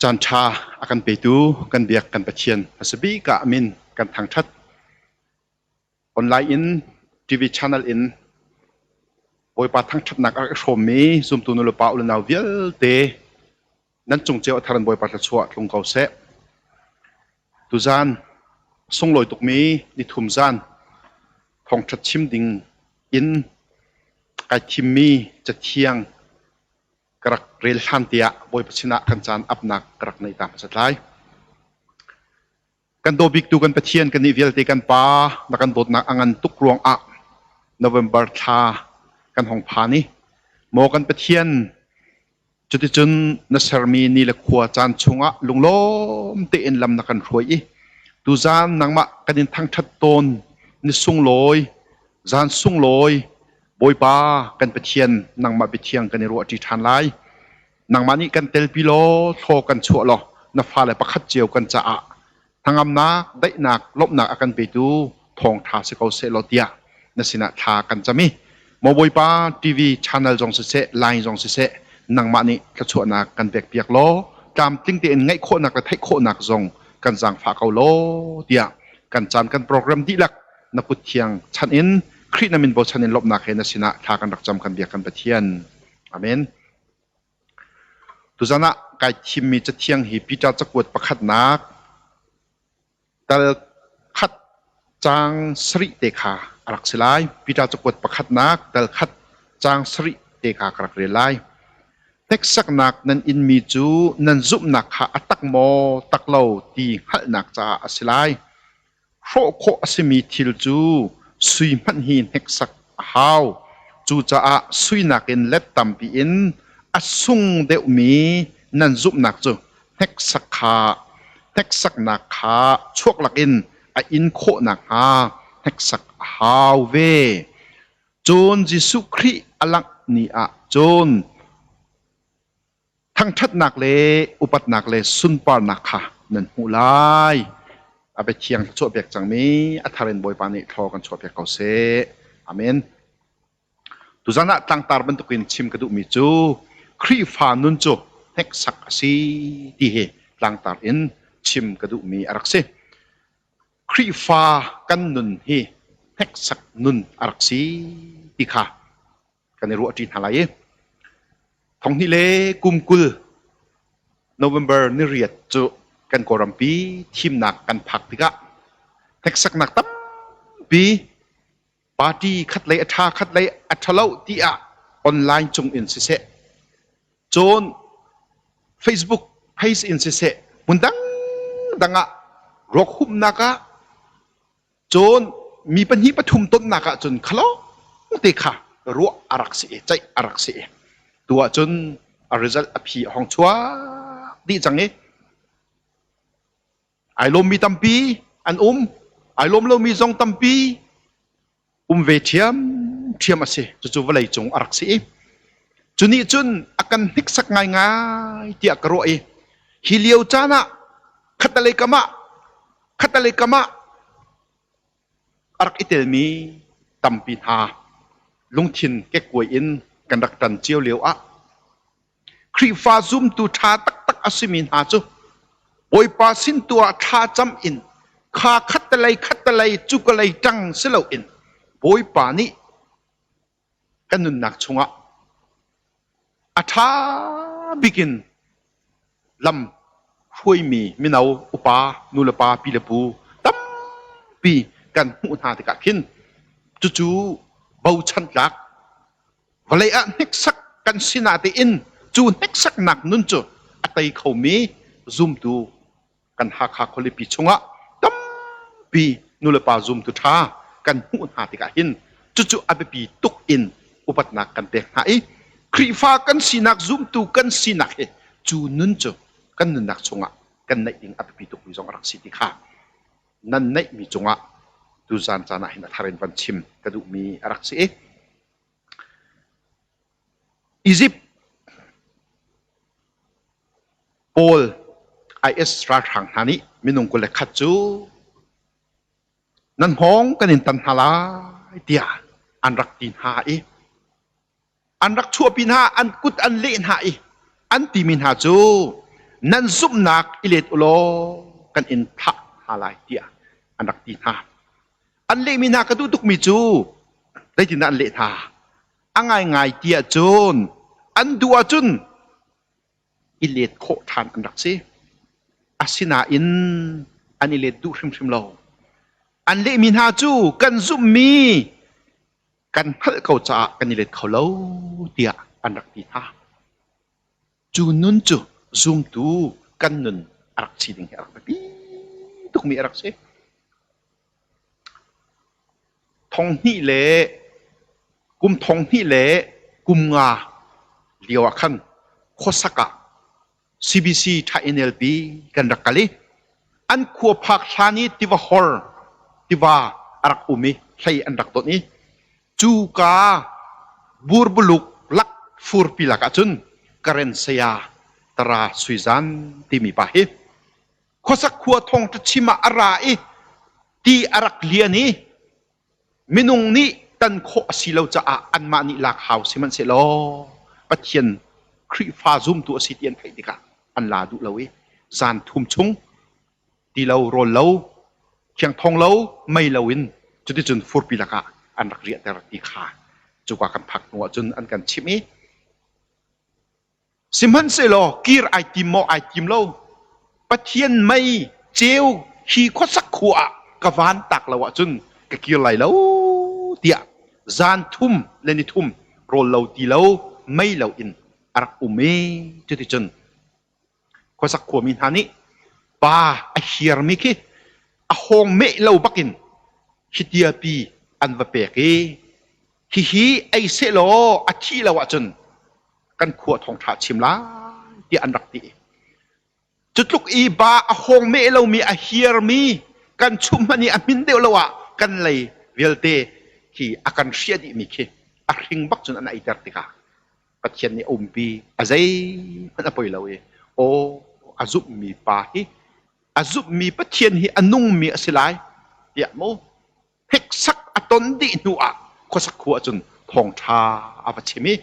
Caan ṭha a kan petu kan biak kan Pathian hmasa bik ah min kan thangṭhat. Online in TV channel in Bawipa thangṭhatnak a rak i hrawmmi zumtu nulepa ulenau vialte nan cung cio a thar in Bawipa thluachuah tlung ko seh. Tuzaan sunglawi tukmi nithum zan thawngṭha chim ding in kai thimmi cathiang ka rak rel hlan tiah Bawipa sinah kan caan apnak ka rak nei ta hmasat lai. Kan daw biktu kan Pathian kannih vialte kan Pa na kan dawtnak a ngan tuk ruangah November thla kan hong phan i maw kan Pathian cuticun na sermi ni le khua caan chungah lunglawm tein lam na kan hruai i tuzaan nangmah kan in thangṭhat tawn ni sunglawi zan sunglawi Bawipa kan Pathian nangmah biathiang kan i ruahṭi ṭhan lai. Nangmah nih kan telpi law thlaw kan chuah law na fale pakhat cio kan caah hnangamnak, daihnak, lawmhnak a kan petu thawngṭha si ko seh law tiah na sinah thla kan cam i maw Bawipa TV channel zong siseh, line zong siseh nangmah nih thluachuahnak kan pekpiak law tlamtling tein ngaih khawhnak le theih khawhnak zong kan zaangfah ko law tiah kan caan kan program dihlak na kut thiang chanh in Khrih na min bochan in lawmhnak he na sinah thla kan rak cam kan biak kan Pathian. Amen. Tuzan ah kai thimmi cathiang hi Peter cakuat pakhatnak tal khat caang sarih te kha a rak si lai. Peter cakuat pakhatnak tal khat caang sarih te kha ka rak rel lai. Hneksaknak nan inmi cu nan zumhnak kha a tak maw tak lo ti hngalhnak caah a si lai. Hrawh khawh a simi thil cu sui hmanh hi hneksak a hau. Cucaah sui nakin let tampi in a sung deuhmi nan zumhnak cu hneksak kha hneksaknak kha chuak lakin a in khawh nakhnga hneksak a hau ve. Cun Jesuh Khrih a langh ni ah cun Thangṭhatnak le upatnak le sunparnak kha nan hmuh lai. A biathiang thluachuah pek cangmi a thar in Bawipa nih thlaw kan chuahpiak ko seh. Amen. Tuzan ah tlangtar bantukin chim ka duhmi cu Khrihfa nun cu hneksak a si ti hi tlangtar in chim ka duhmi a rak si. Khrihfa kan nun hi hneksak nun a rak si ti kha kan i ruahṭi hna lai i thonghnih le kum 20 November ni riat cu kan Kawlrampi thimnak kan phak tikah hneksaknak tampi party khat lei a ṭha khat lei a ṭhalo tiah online cung in siseh cun Facebook page in siseh hmun dangdang ah ruak humnak ah Cun mi pahnih pathum tonnak ah cun khalawng te kha ruah a rak si i ceih a rak si i tu ah cun a result a phi a hong chuak dih cang i ai lawmmi tampi an um ai lawm lomi zong tampi um ve ṭhiamṭhiam a si cucu vawlei cung a rak si i cu nih cun a kan hniksak ngaingai tiah ka ruah i hi lio caan ah khattelei kam ah khattelei kam ah a rak i telmi tampi hna lungthin kekkuai in kan rak ṭan cio lio ah Khrihfa zumtu ṭha taktak a simi hna cu Bawipa sin tu ah thlacam in kha khattelei khattelei cukalei ṭang si loin Bawipa nih kan nunnak chungah a ṭha bik in lam hruaimi mino upa nulepa pi le pu tampi kan hmuh hna tikah khin cucu bochan tlak Vawlei ah hneksak kan si natein cu hneksaknak nun cu a tei khomi zumtu kan Hakha khualipi chungah tampi nulepa zumtu ṭha kan hmuh hna tikah hin cucu a biapi tuk in upatnak kan pek hna i Khrihfa kan sinak zumtu kan sinak hi cu nun cu kan nunnak chungah kan neih ding a biapi tukmi zong a rak si ti kha nan neihmi cungah tuzan caan ah hin a thar in van chim ka duhmi a rak si i Izipt pawl IS ralhrang hna nih minung 21 cu nan hngawng kan in tan hna lai tiah an rak ti hna i an rak chuahpi hna an kut an leh hna i an timi hna cu Nan zumhnak i let u law kan in thah hna lai tiah an rak ti hna. An lehmi hna ka duh tukmi cu zeitindah an leh hna? A ngaingai ti ahcun an duh ahcun i let khawh ṭhan an rak si. Asinain an i let duh hrimhrim lo. An lehmi hna cu kan zumhmi kan hngalh ko caah kan i let kho lo tiah an rak ti hna. Cu nun cu zumtu kan nun a rak si ding hi a rak biapi tukmi a rak si. Thonghnih le kum thonghnih le kum nga lio ah khan khuasak ah CBC Tha NLP kan rak kal i an khua phak hlan i tiva hor tiva a rak um i hlei an rak donh i cuka burbuluk lak furpi lak ahcun Karen saya Tara Suizan timi pa hi khuasak khua thawngṭha chim ah a ra i ti a rak lian i minung nih tan khawh a si lo caah anmah nih lak hau sihmanhsehlaw Pathian Khrihfa zumtu a si ti an theih tikah an la duh lo i zan thum chung ti lo rawl lo khiangthong lo mei lo in cuticun furpi lakah an rak riahter ti kha cuka kan phak hnu ahcun an kan chimh i Sihmanhsehlaw kir ai tim maw ai tim lo, Pathian mei ceu hi khuasak khua ah ka van tak lo ahcun ka kir lai lo tiah zan thum le ni thum rawl lo ti lo mei lo in a rak um i cuticun khuasak khuami hna nih pa a hiarmi khi a hawng meh lo bakin hitiapi an va pek i hihi ei sehlaw a thih lo ahcun kan khua thawngṭha chim lai tiah an rak ti. Cu tluk i ba a hawng meh lomi a hiarmi kan chumh hmanh i a hmin deuh lo ah kan lei vialte khi a kan hriah dihmi khi a hring bak cun an eiter tikah Pathian nih a umpi a zeihmanh a poi lo i aw a zumhmi pa hi a zumhmi Pathian hi a nungmi a si lai tiah mu Heksak a ton dih hnu ah khuasak khua cun thawngṭha a va chim i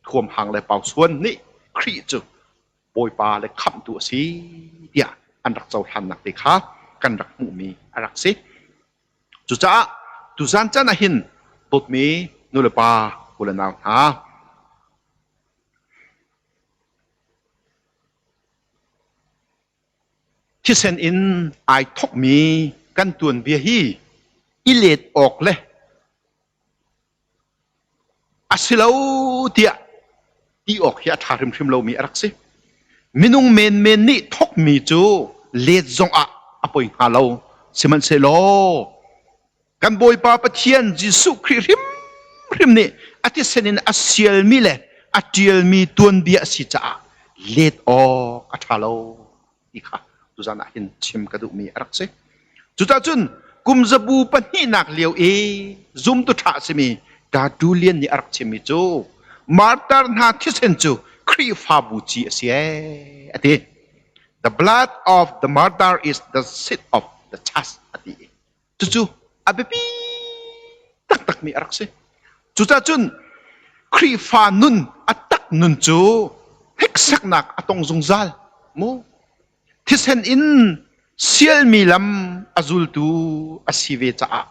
thuamhang le pausuan nih Khrih cu Bawipa le khamhtu a si tiah an rak cohlannak te kha kan rak hmuhmi a rak si. Cucaah tuzan caan ah hin dawtmi nulepa u le nau hna Thisen in ai thawkmi kan tuanbia hi i let awk le a si lo tiah ti awk hi a ṭha hrimhrim lomi a rak si. Minung menmen nih thawkmi cu let zongah a poi hnga lo. Sihmanhsehlaw Kan Bawipa Pathian Jesuh Khrih hrimhrim nih a thisen in a sialmi le a ṭialmi tuanbia a si caah let awk a ṭha lo ti kha tuzan ah hin chim ka duhmi a rak si. Cucaah cun kum zabu pahnihnak lio i zumtu ṭha a simi Tertullian nih a rak chimmi cu martar hna thisen cu Khrihfabu ci a si ee a ti. The blood of the martyr is the seed of the church a ti. Cucu a biapi taktakmi a rak si. Cucaah cun Khrihfa nun a tak nun cu hneksaknak a tong zungzal mu. Thisen in sialmi lam a zultu a si ve caah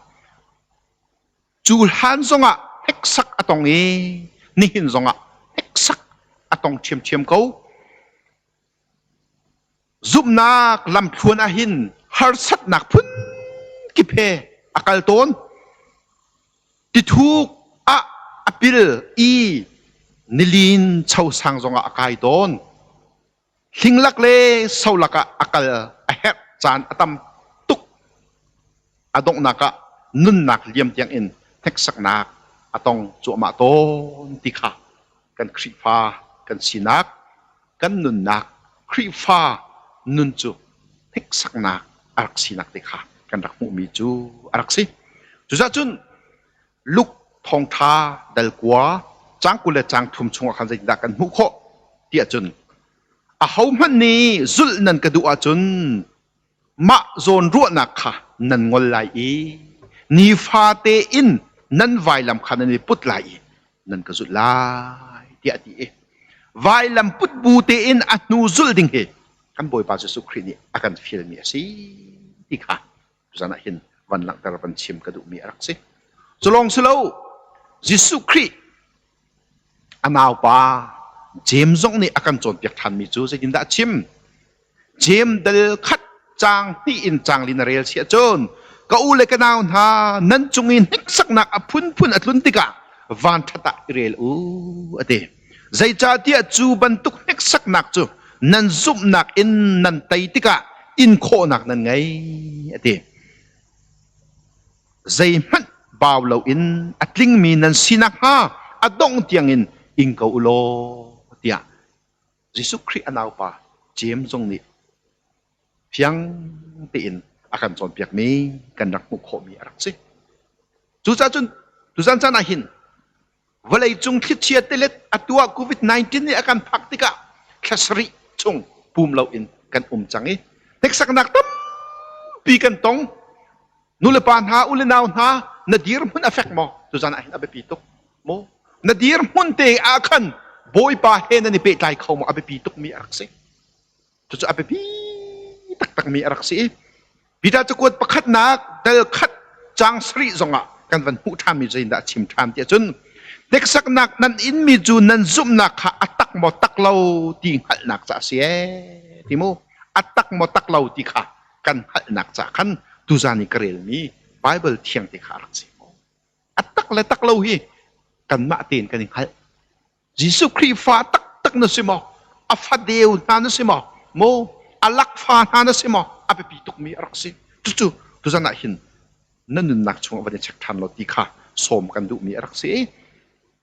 cu hlan zongah hneksak a tong i nihin zongah hneksak a tong ṭhiamṭhiam ko. Zumhnak lamthluan ahhin harsatnak phunkip he a kal tawn. Tithuk ah a pil i nilin chosang zongah a kai tawn. Hlinglak le solak ah a kal a herh caan a tam tuk. A donghnak ah nunnak liam tiangin hneksaknak a tong cuahmah tawn ti kha kan Khrihfa kan sinak kan nunnak Khrihfa nun cu hneksaknak a rak sinak te kha kan rak hmuhmi cu a rak si. Cucaah cun Luke thawngṭha dal kua caang 20 le caang thum chungah khan zeitindah kan hmuh khawh tiah cun ahohmanh nih zulh nan ka duh ahcun mah zawnruahnak kha nan ngol lai i nifate in nan vailam kha nan i put lai i nan ka zulh lai tiah a ti i vailam put bu tein a hnu zulh ding hi. Kan Bawipa Jesuh Khrih nih a kan fialmi a si ti kha tuzan ah hin van langhter van chim ka duhmi a rak si. Cu lawng si lo, Jesuh Khrih a naupa James zong nih a kan cawnpiak ṭhanmi cu zeitindah a chim? Jeim dal khat caang hnih in caang li na rel si ahcun ka u le ka nau hna nan cung i hniksaknak a phunphun a tlun tikah vanṭhat ah i rel u a ti. Zeicahtiah cu bantuk hniksaknak cu nan zumhnak in nan tei tikah in khawhnak nan ngei a ti. Zeihmanh bau loin a tlingmi nan si nakhnga a dongh tiangin ing ko u law tiah Jesuh Khrih a naupa Jeim zong nih fiang tein a kan cawnpiakmi kan rak hmuh khawhmi a rak si. Cucaah cun tuzan caan ah hin vawleicung thlichia tilet atu ah COVID-19 nih a kan phak tikah thla sarih chung pum loin kan um cang i hneksaknak tampi kan tong. Nulepa hna, u le nau hna, na dirhmun a fek maw? Tuzan ah hin a biapi tuk. Maw? Na dirhmun te ah khan Bawipa he nan i pehtlai kho maw? A biapi tukmi a rak si. Cucu a biapi taktakmi a rak si i Peter cakuat pakhatnak dal khat caang sarih zongah kan van hmuh ṭhanmi zeitindah a chim ṭhan tiah cun hneksaknak nan inmi cu nan zumhnak kha a tak maw tak lo ti hngalhnak ca a si ee ti mu a tak maw tak lo ti kha kan hngalhnak ca khan tuzan i ka relmi Bible thiang te kha a rak si. A tak le tak lo hi kanmah tein kan i hngalh. Jesuh Khrihfa taktak na si maw? A fadeu hna na si maw? Maw a lakfa hna na si maw? A biapi tukmi a rak si. Cucu tuzan ah hin na nunnak chungah van i check ṭhan law ti kha sawm kan duhmi a rak si.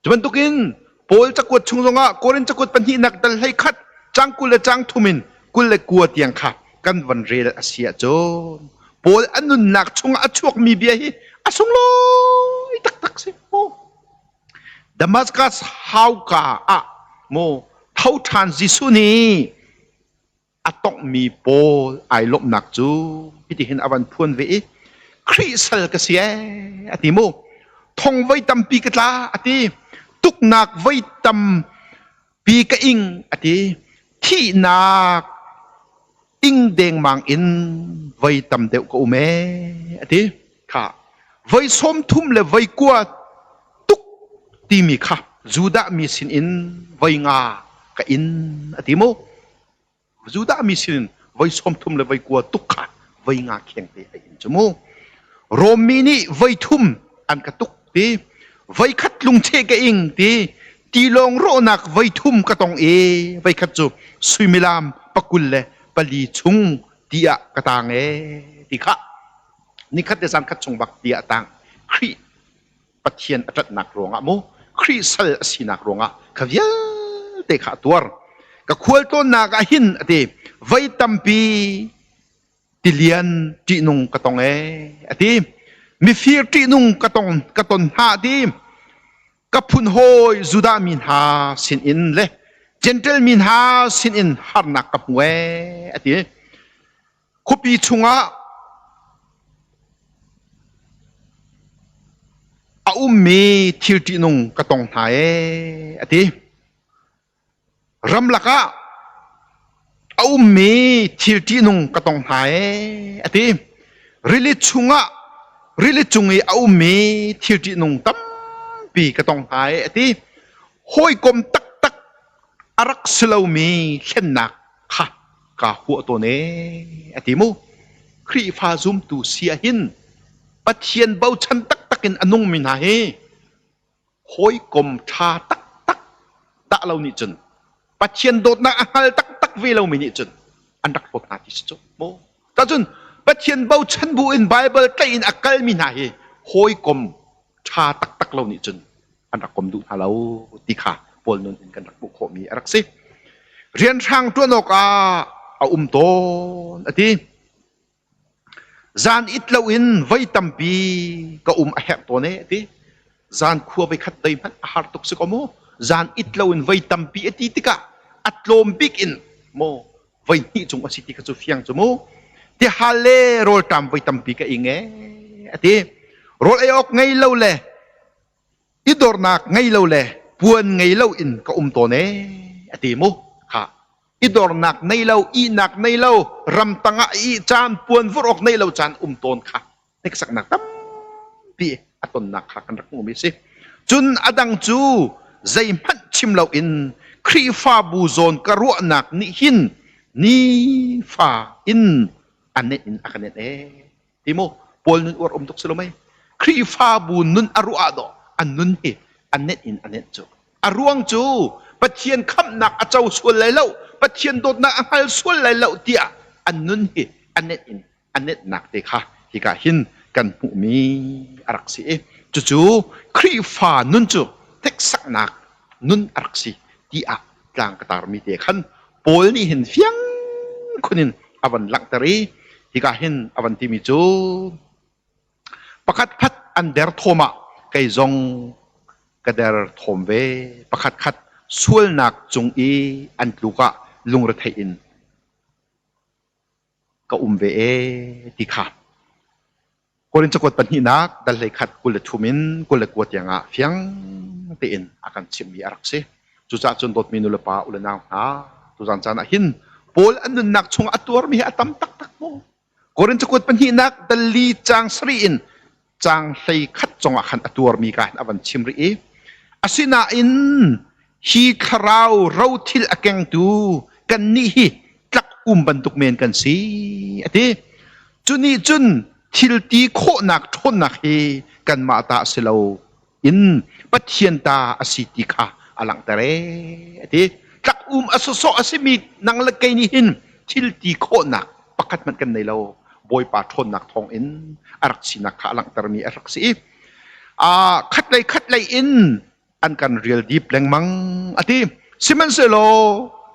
Cu bantukin Paul cakuat chung zongah Korin cakuat pahnihnak dal 11 cang 20 le cang thum in 29 tiang kha kan van rel a si ahcun Paul a nunnak chungah a chuakmi bia hi a sunglawi taktak si mu. Damascus hauka ah mu tho ṭhan Jesuh nih a tonghmi pawl ai lawmhnak cu hitihin a van phuan ve i Khrih sal ka si ee a ti mu thong voi tampi ka tla a ti tuknak voi tampi ka ing a ti thihnak ing dengmang in voi tam deuh ka um ee a ti kha voi 30 le voi 90 tuk timi kha Judah mi sin in voi nga ka in a ti mu Judah mi sin in voi 30 le voi 90 tuk kha voi nga kheng te a in cu mu Rom mi nih voi thum an ka tuk ti voi khat lungcheh ka ing ti tilawng rawhnak voi thum ka tong i voi khat cu suimilam pakul le pali chung ti ah ka tang e ti kha nikhat le zan khat chung bak ti ah tang Khrih Pathian a ṭanhnak ruangah mu Khrih sal a sinak ruangah kha vialte kha a tuar. Ka khualtlawnnak ah hin a ti voi tampi tilian ṭihnung ka tong ee a ti. Mifir ṭihnung ka tong ka ton hna a ti. Ka phun hawi Judah mi hna sinin le Gentle mi hna sinin harnak ka hmu ee a ti. Khuapi chungah a ummi thil ṭihnung ka tong hna ee a ti. Ramlak ah a ummi thil ṭihnung ka tong hna ee a ti. Rili chungah rili cung i a ummi thil ṭihnung tampi ka tong hna ee a ti. Hawikom taktak a rak si lomi thlennak kha kaa huah tawn ee a ti mu. Khrihfa zumtu si ahhin Pathian bochan taktak in a nungmi hna hi hawikom ṭha taktak dah lo nih cun Pathian dawtnak a hngal taktak ve lomi nih cun an rak hlawt hna ti si cu mu. Cun Pathian bochan bu in Baibal tlaih in a kalmi hna hi hawikom ṭha taktak lo nih cun an rak kom duh hna lo ti kha Paul nun in kan rak hmuh khawhmi a rak si. Rianhrang ṭuan awkah a um tawn a ti. Zan it loin voi tampi ka um a herh tawn e a ti. Zan khua voi khat dei hmanh a har tuk si ko mu. Zan it loin voi tampi a ti tikah a tlawm bik in maw voi hnih cung a si ti kha cu fiang cu mu. Tihal le rawlṭam voi tampi ka ing e a ti. Rawl ei awk ngei lo le i dornak ngei lo le puan ngei lo in ka um tawn ee a ti mu kha. I dornak nei lo, ihnak nei lo, ramtang ah ih caan, puan vurh awk nei lo caan um tawn kha hneksaknak tampi a tonnak kha kan rak hmuhmi a si. Cun a dang cu zeihmanh chim loin Khrihfabu zawn ka ruahnak nih hin nifa in a nenh in a ka nenh ee. Ti mu Paul nun uar um tuk si lo mei? Khrihfabu nun a ruah ah dawh an nun hi a nenh in a nenh cu. A ruang cu Pathian khamhnak a co sual lai lo, Pathian dawtnak a hngal sual lai lo tiah an nun hi a nenh in a netnak te kha hika hin kan hmuhmi a rak si i cucu Khrihfa nun cu hneksaknak nun a rak si tiah tlang ka tarmi te khan Paul nih hin fiang khun in a van langhter i hika hin a van timi cu pakhat khat an derthawm ah kei zong ka derthawm ve pakhat khat sualnak cung i an tluk ah lungretheih in ka um ve ee ti kha Korin cakuat pahnihnak dal 11 23 in 29 tiangah fiang tein a kan chimhmi a rak si. Cucaah cun dawtmi nulepa u le nau hna tuzan caan ah hin Paul an nunnak chung a tuarmi hi a tam taktak mu. Korin cakuat pahnihnak dal li caang sarih in caang 11 congah khan a tuarmi ka hin a van chim rih i asinain hi thlarau rothil a kengtu kannih hi tlak um bantuk men kan si a ti. Cu nih cun thil ti khawhnak ṭhawnnak hi kanmah ta a si lo in Pathian ta a si ti kha a langhter ee a ti. Tlak um a sawsawh a simi nang le kei nih hin thil ti khawhnak pakhat hmanh kan nei lo. Bawipa ṭhawnnak thawng in a rak sinak kha a langhtermi a rak si i khatlei khatlei in an kan rial dip lengmang a ti. Sihmanhsehlaw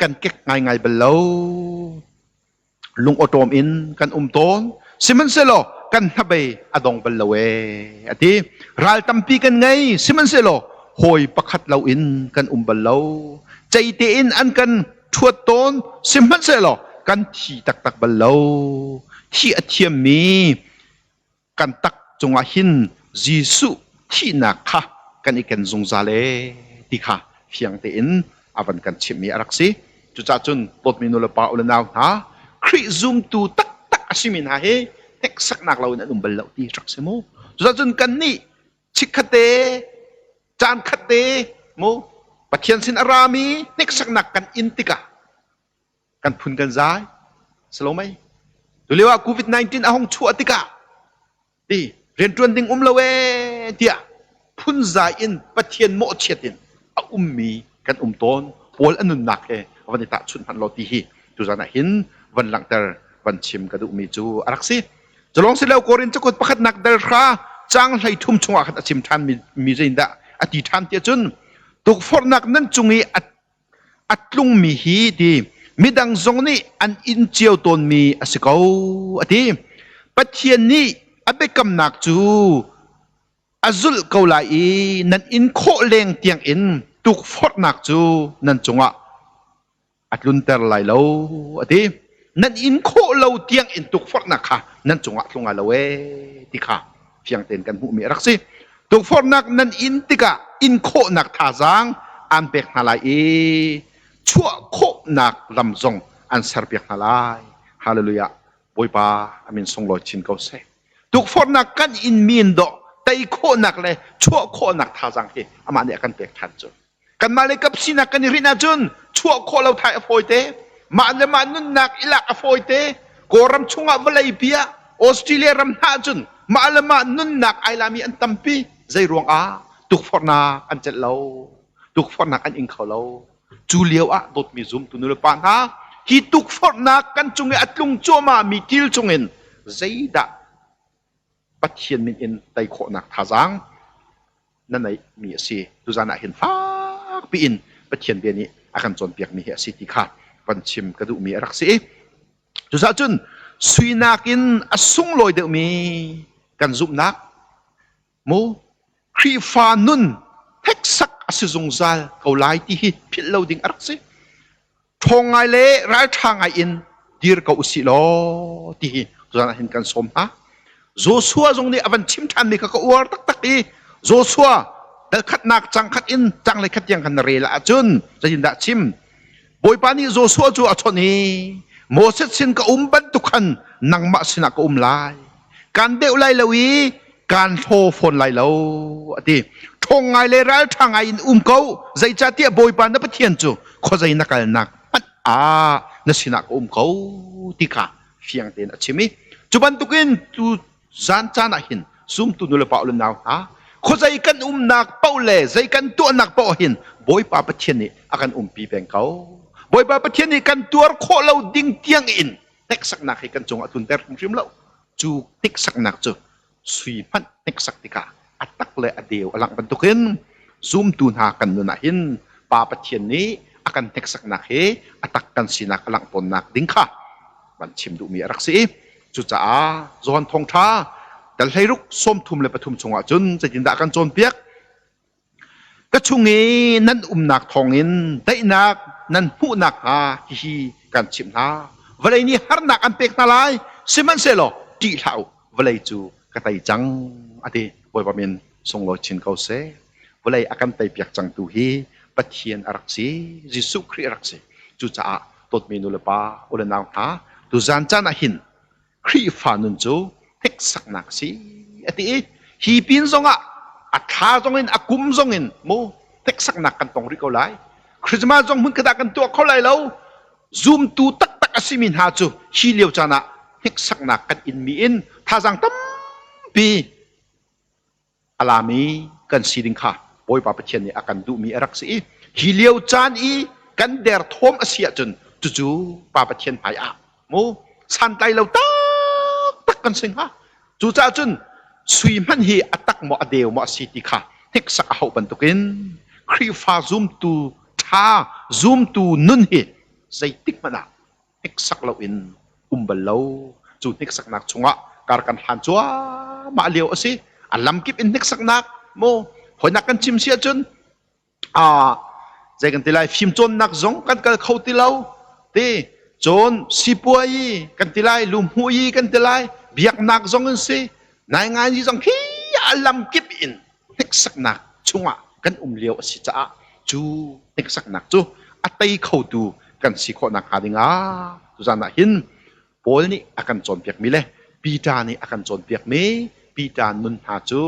kan kek ngaingai bal lo. Lungawṭawm in kan um tawn. Sihmanhsehlaw kan hnabei a dong bal lo ee a ti. Ral tampi kan ngei. Sihmanhsehlaw hawi pakhat loin kan um bal lo. Cei tein an kan ṭhuat tawn. Sihmanhsehlaw kan thi taktak bal lo. Thi a thiammi kan tak cungah hin Jesuh thihnak kha kan i ken zungzal ee ti kha fiang tein a van kan chimhmi a rak si. Cucaah cun dawtmi nulepa u le nau hna, Khrih zumtu taktak a simi hna hi hneksaknak loin an um bal lo ti rak si mu. Cucaah cun kannih chikkhatte caan khatte mu Pathian sin a rami hneksaknak kan in tikah kan phun kan zai silo mei tulio ah covid-19 a hung chuah tikah ti rianṭuan ding um lo ee tiah phunzai in Pathian mawhchiat in a ummi kan um tawn. Paul a nunnak he van i tahchunh hmanh law ti hi tuzan ah hin van langhter van chim ka duhmi cu a rak si. Culawng si lo Korin cakuat pakhatnak dal hra caang 13 chungah khan a chim ṭhan mi zeitindah a ti ṭhan tiah cun tukforhnak nan cung i a a tlungmi hi ti midang zong nih an in cio tawnmi a si ko a ti. Pathian nih a biakamnak cu a zulh ko lai i nan in khawh leng tiangin tukforhnak cu nan cungah a tlunter lai lo a ti. Nan in khawh lo tiang in tukforhnak kha nan cungah tlung lai lo ee ti kha fiang tein kan hmuhmi a rak si. Tukforhnak nan in tikah in khawhnak thazaang aan pek hna lai i chuah khawhnak lam zong an serpiak hna lai. Hallelujah. Bawipa a min sunglawi chin ko seh. Tukforhnak kan in mi in dawh tei khawhnak le chuah khawhnak thazaang hi amah nih a kan pek ṭhan cu. Kanmah le kap sinak kan i rinh ahcun chuah khawh lo thai a fawi te. Mah le mah nunnak i lak a fawi te. Kawlram chungah vawlei pi ah Australia ram hna ahcun mah le mah nunnak ai lami an tampi. Zei ruangah tukforhnak an celh lo. Tukforhnak an ing kho lo. Cu lio ah dawtmi zumtu nulepa hna hi tukforhnak kan cung i a tlung cuahmah mi thil chungin zeidah Pathian min in tei khawhnak thazaang na neihmi a si. Tuzan ah hin fakpi in Pathian bia nih a kan cawnpiakmi hi a si ti kha van chim ka duhmi a rak si. Cucaah cun suinak in a sunglawi deuhmi kan zumhnak mu Khrihfa nun heksak a si zungzal ko lai ti hi philh lo ding a rak si. Ṭhawng ngai le ralṭha ngai in dir ko usih law ti hi tuzan ah hin kan sawm hna. Joshua zong nih a van chim ṭhanmi kha ka uar taktak i Joshua dal khatnak cang khat in cang le khat tiang khan na rel ahcun zeitindah chim? Bawipa nih Joshua cu a chawnh i Moses sin ka um bantuk khan nangmah sinah ka um lai. Kaan deuh lai lo i kaan hlaw fawn lai lo a ti. Ṭhawng ngai le ralṭha ngai in um ko, zeicahtiah Bawipa na Pathian cu khuazei na kalnak hmanh ah na sinah ka um ko ti kha fiang tein a chim i cu bantukin tu zan caan ah hin zumtu nulepa u le nau hna khuazei kan umnak paoh le zei kan tuahnak paoh hin Bawipa Pathian nih a kan umpi peng ko. Bawipa Pathian nih kan tuar khawh lo ding tiang in hneksaknak hi kan cungah tlunter hrimhrim lo. Cu hneksaknak cu sui hmanh hneksak tikah a tak le a deu a langh bantukin zumtu hna kan nun ah hin Pa Pathian nih a kan hneksaknak hi a tak kan sinak a langh tawnnak ding kha van chim duhmi a rak si i cucaah Johan Thawngṭha dal 16 33 chungah cun zeitindah kan cawnpiak? Ka chung i nan umnak thawngin daihnak nan hmuh nakhnga hihi kan chimh hna. Vawlei nih harnak an pek hna lai, sihmanhsehlaw ṭih hlah u, vawlei cu ka tei cang, a ti. Bawipa min sunglawi chin ko seh. Vawlei a kan teipiak cangtu hi Pathian a rak si, Jesuh Khrih a rak si. Cucaah dawtmi nu le pa, u le nau hna, tuzan caan ah hin Khrihfa nun cu hneksaknak a si a ti i hi pin zongah a thla zongin a kum zongin mu hneksaknak kan tong rih ko lai. Christmas zong hmun khat ah kan tuah kho lai lo. Zumtu taktak a simi hna cu hi lio caan ah hneksaknak kan inmi in thazaang tampi a lami kan si ding kha Bawipa Pathian nih a kan duhmi a rak si i hi lio caan i kan derthawm a si ahcun cucu Pa Pathian hmai ah mu santlai lo taktak kan si hnga. Cucaah cun sui hmanh hi a tak maw a deu maw a si ti kha hneksak a hauh bantukin Khrihfa zumtu ṭha zumtu nun hi zeitik hmanh ah hneksak loin um bal lo. Cu hneksaknak chungah kar kan hlan cuahmah lio a si. A lamkip in hneksaknak mu hawinak kan chim si ahcun a zei kan ti lai, fimcawnnak zong kan kal kho ti lo ti, cun sipuai kan ti lai, lumhui kan ti lai, biaknak zong in si, nainganzi zong khi a lamkip in hneksaknak chungah kan um lio a si caah cu hneksaknak cu a tei khotu kan si khawh nakhnga dingah tuzan ah hin Paul nih a kan cawnpiakmi le Peter nih a kan cawnpiakmi Peter nun hna cu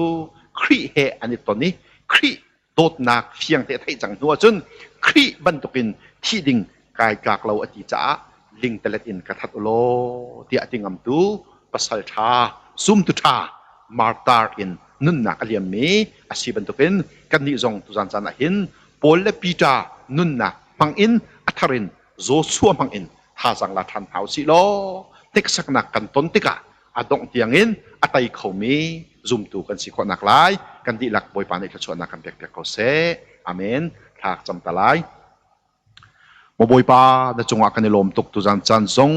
Khrih he an i ton i Khrih dawtnak fiang te a theih cang hnu ahcun Khrih bantukin thih ding kai tlak lo a ti caah lingtalet in ka that u law tiah a ti ngamtu pasal ṭha zumtu ṭha martar in nunnak a liammi a si bantukin kannih zong tuzan caan ah hin Paul le Peter nunnak hmang in a thar in Joshua hmang in thazaang la ṭhan hna usih law hneksaknak kan ton tikah a dongh tiangin a tei khomi zumtu kan si khawh naklai kan dihlak Bawipa nih thluachuahnak kan pekpiak ko seh. Amen. Thla ka cam ta lai. Maw Bawipa, na cungah kan i lawm tuk tuzan caan zong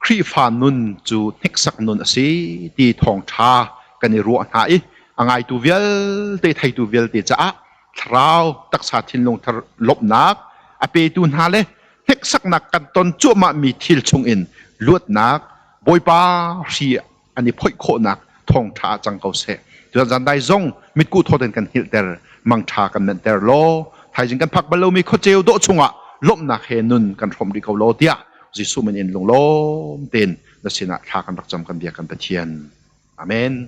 Khrihfa nun cu hneksak nun a si ti thawngṭha kan i ruah hna i a ngaitu vialte theitu vialte caah thlarau taksa thinlung thar lawmhnak a petu hna le hneksaknak kan ton cuahmahmi thil chungin luatnak Bawipa hri an i phoih khawhnak thawngṭha ah cang ko seh. Tuan zan dai zong mitkuh thawt in kan hngilhter, mangṭha kan menhter law, thaizing kan phak bal lomi khuaceu dawh chungah lawmhnak he nun kan hrawm rih ko law tiah Jesuh min in lunglawm tein na sinah thla kan rak cam kan biak kan Pathian. Amen.